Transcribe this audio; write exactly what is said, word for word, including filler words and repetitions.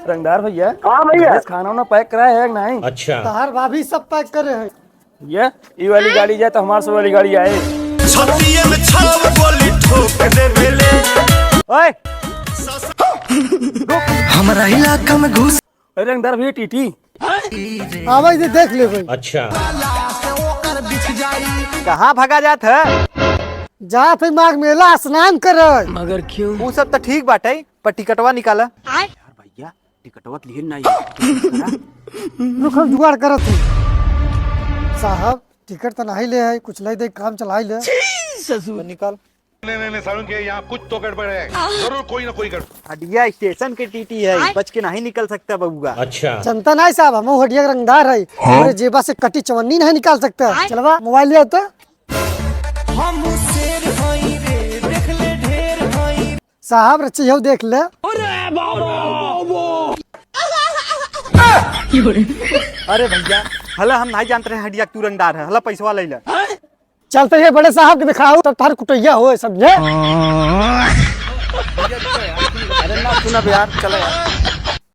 रंगदार भैया। हाँ भैया। गणेश, खाना वाना पैक कराए है कि नहीं? अच्छा। तहार भाभी सब पैक करे है। ये, ई वाली गाड़ी जाए तो हमार सब वाली गाड़ी आए। छतिये में छाव गोली ठोक दे बेले। ओए! हमरा इलाका में घुस। अरे रंगदार भैया, टीटी। आवे दे, देख ले भाई। अच्छा। कहाँ भागा जात है? जात है माघ मेला स्नान करे। मगर क्यों? ऊ सब तो ठीक बाटे, पर टिकटवा निकाला। यार भैया, टिकटवा तो लिहे नहीं। रुक, हम जुगाड़ करत हई। साहब, टिकट तो नहीं ले है, कुछ ले दे, काम चलाई ले। ससुर। निकाल। नहीं, नहीं, नहीं, सारुण के यहाँ कुछ तो गड़बड़ है। जरूर कोई ना कोई गड़बड़। हडिया स्टेशन के टीटी है, आय। बच के नहीं निकल सकता बबुआ। अच्छा। जनता नहीं साहब, हम हडिया के रंगदार है। हाँ? हमरे जेबा से कटी चवन्नी नहीं निकाल सकता। आय। चलवा, मोबाइल ले तो। हम शेर हई रे, देख ले ढेर हई। साहब, रचियो देख ले। अरे बाबा। अरे भैया, हला हम नहीं जानत रहे हडिया के तू रंगदार है, हला पैसवा ले ले। चलते ही बड़े साहब के दिखाओ, तब थार कुटैया होए, समझे? अरे ना सुनब यार, चलो यार।